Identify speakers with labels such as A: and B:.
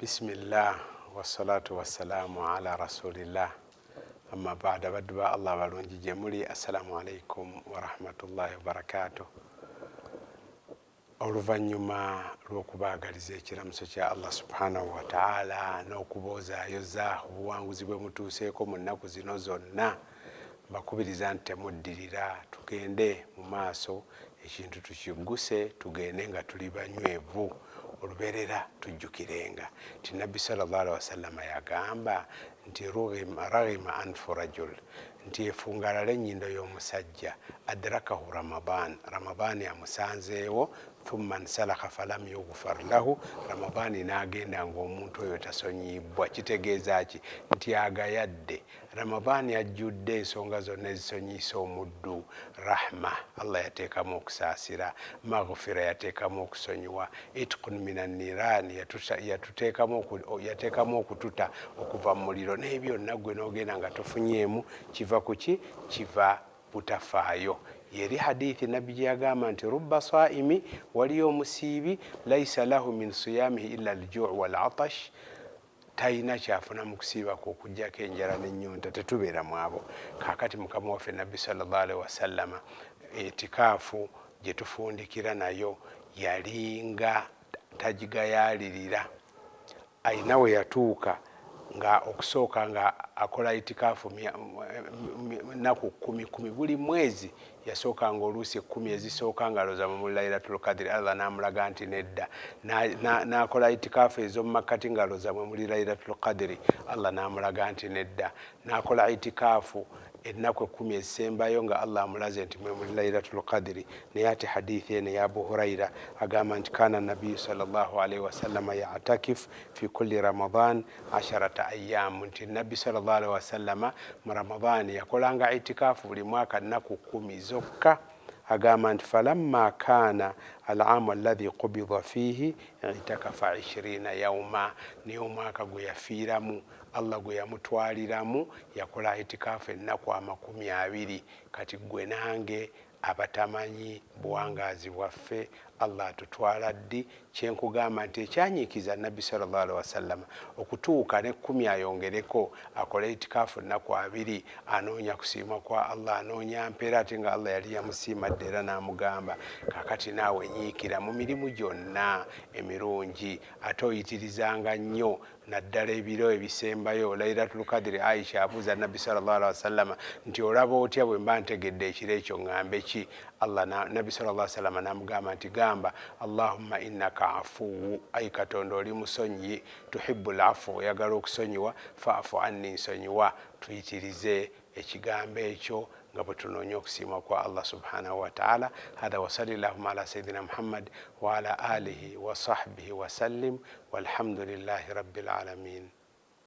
A: Bismillah wassalatu wassalamu ala rasulillah amma ba'da. Abaddu ba Allah abalungi gye muli, assalamu alaikum warahmatullahi wabarakatuh. Oluvannyuma lw'okubaagaliza ekiramuso kya Allah subhanahu wataala n'okuboozaayoza obuwanguzi bwe mutuuseeko mu nnaku zino zonna, mbakubiriza nti temuddirira, tugende mu maaso, ekintu tukigguse, tugende nga tuli banywevu olubeerera. Tujjukirenga nti Nabbi sallallahu alaihi wasallama yagamba nti raghima anfu rajul, nti efungalala ennyindo y'omusajja, adrakahu Ramadan, Ramadaani amusanzeewo, thumma nsalakha falam yughfar lahu, Ramadaani n'agenda ng'omuntu oyo tasonyiyibwa. Kitegeeza ki? Nti agayadde Ramadaani ajjudde ensonga zonna ezisonyiyisa omuddu. Rahma, Allah yateekamu okusaasira, maghfira, yateekamu okusonyiwa, itqun min anniran, yateekamu okututa okuva mu muliro, naye byonna gwe n'ogenda nga tofunyeemu. Kiva ku ki? Kiva butafaayo. Yeri hadithi Nabbi gye yagamba nti rubba saimi, waliyo omusiibi, laisa lahu min siyamihi illa aljuu walatash, talina kyafuna mu kusiibako okugjako enjala n'ennyonta. Tetubeera mu abo. Kaakati mukama waffe Nabbi sallallahu alaihi wasallama, etikaafu gye tufundikira nayo yalinga tagigayaalirira. Ayina we yatuuka nga okusooka nga akola itikaafu nnaku 10 10 buli mwezi. Yasookanga oluusi 10 ezisooka nga alowooza mu Lailatul Kadiri, Allah n'amulaga nti nedda. N'akola itikaafu ez'omu makkati nga alowooza mwe muli Lailatul Kadiri, Allah n'amulaga nti nedda. N'akola itikaafu ennaku 10 ezisembayo nga Allah amulaze nti mwe muli Lailatul Qadiri. Naye ate hadithi eno eya Abu Huraira agamba nti kana nabiyu sallallahu alaihi wasallama yatakif fi kulli Ramadan asharata ayamu, nti Nabbi sallallahu alaihi wasallama mu Ramadaani yakolanga itikaafu buli mwaka nnaku 10 zokka. Agamba nti falamma kana alamu alladhi qubida fihi itakafa 20 yauma, naye omwaka gwe yafiiramu, Allah gwe yamutwaliramu, yakola itikaafu ennaku 20. Kati gwe nange abatamanyi buwangaazi bwaffe, Allah atutwala ddi? Kyenkugamba nti ekyanyiikiza Nabbi sallallahu alaihi wasallama okutuuka ne 10 ayongereko akole itikaafu nnaku 20, anoonya kusiima kwa Allah, anoonya mpeera, ate nga Allah yali yamusiima dde era n'amugamba. Kakati naawe nyiikira mu mirimu gyonna emirungi, ate oyitirizanga nnyo naddala ebiro ebisembayo, Lailatul Kadiri. Aisha abuuza Nabbi sallallahu alaihi wasallama nti olaba otya bwe mba ntegedde ekiro ekyo, ŋŋambe ki? Allah, Nabbi sallallahu alaihi wasallama n'amugamba nti gamba allahumma innaka afuwu, ai Katonda oli musonyiyi, tuhibbul afu, oyagala okusonyiwa, faafu anni, nsonyiwa. Tuyitirize ekigambo ekyo nga bwe tunoonya okusiimwa kwa Allah subhanahu wataala. Hatha wasali llahuma ala sayidina Muhammad wa ala alihi wa sahbihi wasallim, walhamdulillahi rabbil alamin.